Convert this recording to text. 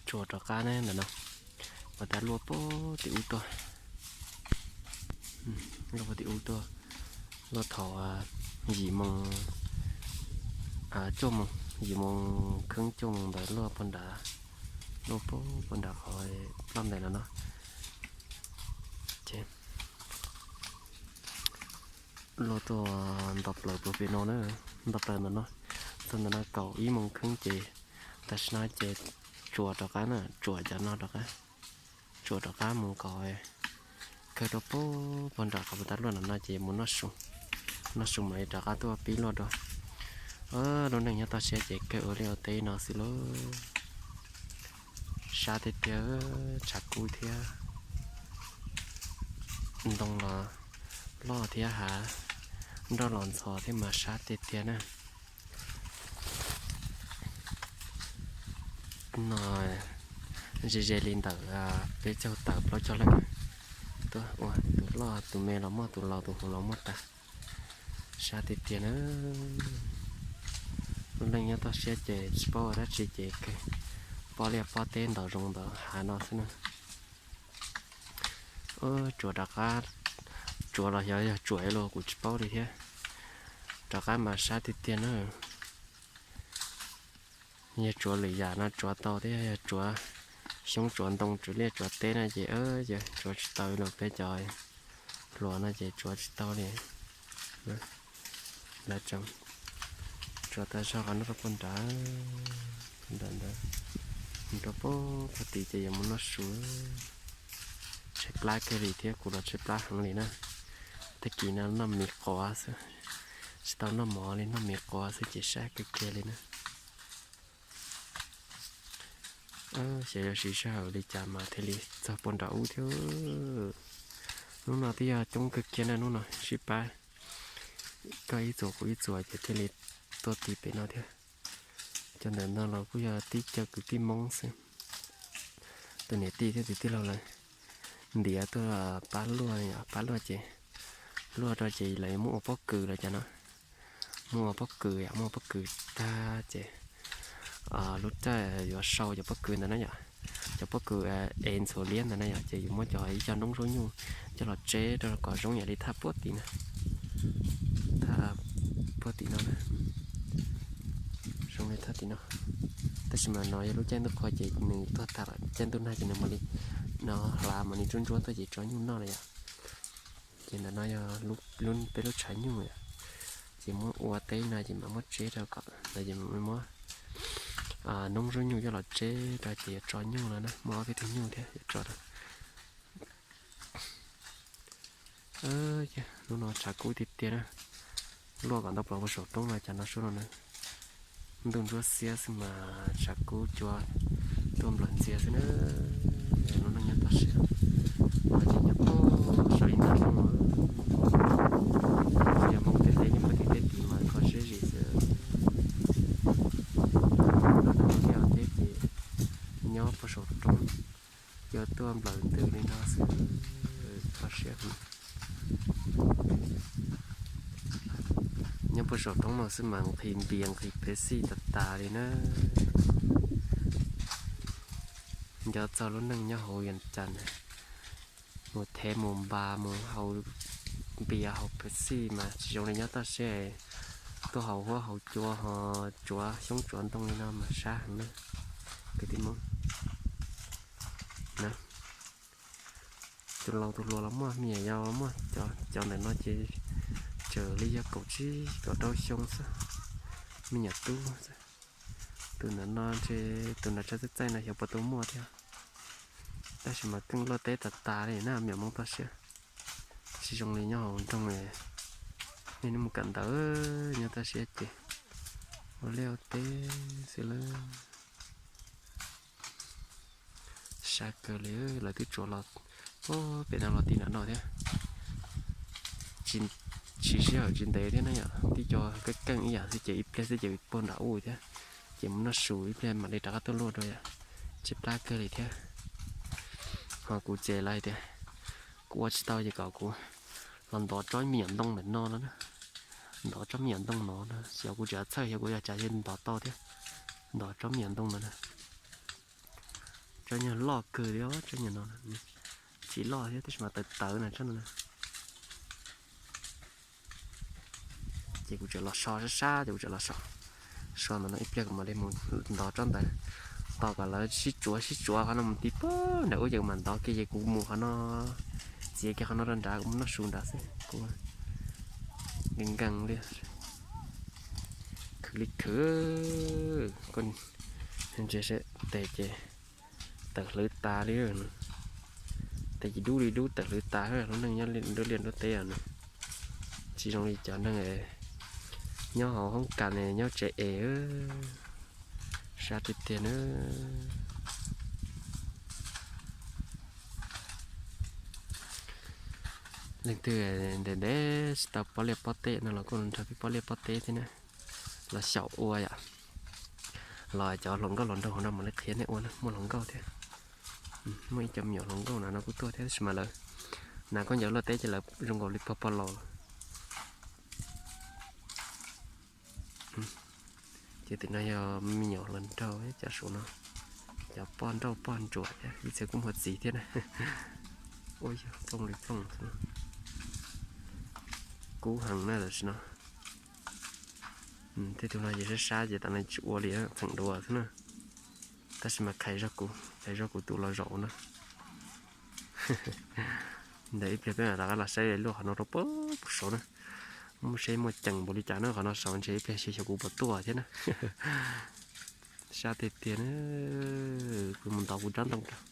Tsuas rov qab ne ntawm no, mas tas luaj puag tim ub tuaj, luaj puag tim ub tuaj, luaj thaum yim moo, cuaj moo, yim moo kheeb cuaj moo ntawd luaj puag nrad, luaj puag nram qhov ploj ntais no no. Ces luaj tuaj nto plaws puag pem no na, nto plaws ntawm no, txog ntawm no kaum ib moo kheeb ces tam sim no ces tsuas rov qab na, tsuas cov no rov qab, tsuas rov qab mus kom kawg rau puag nram qhov puag ta luaj no no ces mus noj su, noj su mam li rov qab tuaj pib luaj dua. Lub neej nyob toj siab ces kawg ua liaj ua teb no xwb lauj. Sab tiag tiag, tshav kub thiab, ntoo los loj thiab hav, nroj los ntxhov thiab mas sab tiag tiag na. No ze ze li ntawm peb caug tawm plaub caug leej tuaj ua, tus loj tus me los muaj, tus laus tus hluas los muaj tag. Sab tiag tiag na. Lub neej nyob toj siab ces tsis paub ua dab tsi ces kawg pob liaj pob teb ntawm zoov ntawm hav no xwb na. Tsuas rov qab, tsuav los xyov yog tsuam ib los kuv tsis paub li thiab. Rov qab mas sab tiag tiag na. Yog tsuav lwm yam no tsuav tau thiab, yog tsuav xyoob tsuav ntoo tsuav liaj tsuav teb no ces tsuav tsis tau li peb cov hluas no ces tsuav tsis tau li. Lawv tseem tsuav tas zog qhov no rau puag nrad, ntawm ntawd, mus rau puag tim ces yuav mus noj su. Tshaib plab kiag li thiab, kuv los tshaib plab heev li na. Tag kis no noj mis quav xwb, tsis tau noj mov li, noj mis quav xwb ces sab kiag kiag li na. Xyov yuav siv sij hawm li cas mas thiaj li txog puag nram ub thiab. Hnub no twb yog coob kawg kiag na, hnub no sib pab koj ib txuas kuv ib txuas ces thiaj li tuaj ti pem no thiab. Cov ntawm no los kuj yog tib co kwv tij Hmoob xwb. Tus niam tij thiab tus tij laug lawv ntiav tuaj pab luaj, pab luaj ces luaj rau ces lawv muab ua pob kws lawm cov no. Muab ua pob kws yom, muab ua pob kws tag ces lub caij yuav sau cov pob kws ntawd na yom, cov pob kws es ntxhuav liab ntawd na yom, ces yuav muab cov ib co noob zaub nyuj coj los tseb rau kom zoo yam li thaj puag tim na. Thaj puag tim no na, zoo li thaj tim no. Tab sis mas no yog lub caij ntuj qhua ces nws tuag tag lawm, caij ntuj nag ces nws mam li, no hlav mam li ntsuab ntsuab tuaj ces tso nyuj noj na yom. Ces ntawm no yog peb lub tshav nyuj yom. Ces muab ua teb no ces mam muab tseb rau kom no ces mam muab noob zaub nyuj coj los tseb rau ces yuav tso nyuj no na, muaj ob peb tug nyuj thiab yuav tso rau. Hnub no tshav kub tiag tiag na. Luaj kom ntau plaws puag saum roob no cas no sub no na. Ntuj ntsuab xiab xwb mas tshav kub cua tuaj nplawm ntxiag xwb na. Lub neej nyob toj siab, ces nyob puag saum ib nta roob, yog Hmoob tej teb nyob puag tim tej tid mas kho siab zim xwb. Hnub no thiab ces nyob puag saum roob, cua tuaj nplawm ntws li no xwb, kho siab. Nyob puag saum roob no xwb mas nqhis npias nqhis Pepsi tas tas li na. Nco txog lub neej nyob hauv Vias Cas, mus thev mus npas mus haus npias haus Pepsi mas tsis zoo li nyob toj siab. Tuaj haus huab haus cua ho tsuav xyoob tsuav ntoo li no mas sab heev na, kwv tij Hmoob. Tus laus tus hluas los muaj, me nyuam yaus los muaj, cov ntawm no ces tseem li yog kaum tsib kaum rau xyoo xwb, me nyuam tub xwb. Tus ntawm no ntshe tus nram tshaj txaij txaij no xyov puas tau muaj thiab. Tab sis mas keej luaj teb tas tas li na, me nyuam Hmoob toj siab. Tsis zoo li nyob hauv nroog, nej mus kawm ntawv nyob toj siab ces ua liaj ua teb xwb lawm. Sab kawg li, lawv twb tsuav los pem no los tim nram no thiab. Siv sij hawm tsis ntev thiab na yom, tib co keej keej ib yam xwb ces ib pliag xwb ces puag nram ub thiab. Ces mus noj su ib pliag mam li rov qab tuaj luaj dua yom. Tshaib plab kawg li thiab. Ho kuv ces lawv hais tias kuv ua tsis tau ces kom kuv los ntov tsob me nyuam ntoo ntawm no no na. Ntov tsob me nyuam ntoo no na, xyov kuv tseem txhawj xyov kuv yuav cas thiaj ntov tau thiab. Ntov tsob me nyuam ntoo no na. Tsob nyuag loj kawg li os, tsob nyuag no. Tsis loj thiab tab sis mas tawv tawv na tsob no na. Ces kuv tseem los so sab sab ces kuv tseem los so, so ntawm no ib pliag kuv mam li mus ntov tsob ntawd. Tos kom lawv sib tsuav sib tsuav qhov no mus ti pag nram ub ces kuv mam ntov kiag ces kuv mus qhov no, txiav kiag qhov no rau nrad kuv mus noj su nrad xwb. Kuv nkees nkees li, khwv li khwv. Koj ntsia seb, tes ces tawm hlwv tas li. Tes ces dub li dub tawm hlwv tas, lub neej nyob nruab liaj nruab teb no. Tsis zoo li cov neeg nyob hauv hoob kas nyob tsev es, sab tiag tiag na. Leej twg ntev ntev tsis tau pob liaj pob teb no los kuj los nrog peb pob liaj pob teb thiab na, los xyaum ua yom. Los cov hluas nkauj hluas nraug hauv no mam li qhia nej ua na, muaj hluas nkauj thiab. Muaj ib co me nyuam hluas nkauj na no kuj tuaj thiab tab sis mas lawv hnav khaub ncaws luaj teb ces lawv zoo nkaus li pog pog laus lawm. Ces tim no yog me nyuam hluas nraug cov saum no, cov poj nrauj poj ntsuam thiab, ib txhia kuj muaj txiv thiab na. Ua yog plooj li plooj xwb, kub heev na tam sim no. Tej tug no ces sab sab ces tam no tsis ua li, txheem duav xwb na. Tab sis mas khais zog kuv, khais zog kuv tus los zaum na. Ntawd ib pliag peb mam rov qab los saib luaj qhov no rau puag saud na. Muaj seb muaj ceem npaum li cas na, qhov no saud ntshe ib pliag xyov kuv puas tuaj thiab na. Sab tiag tiag na. Kuv mus ntov kuv rab ntoo rau.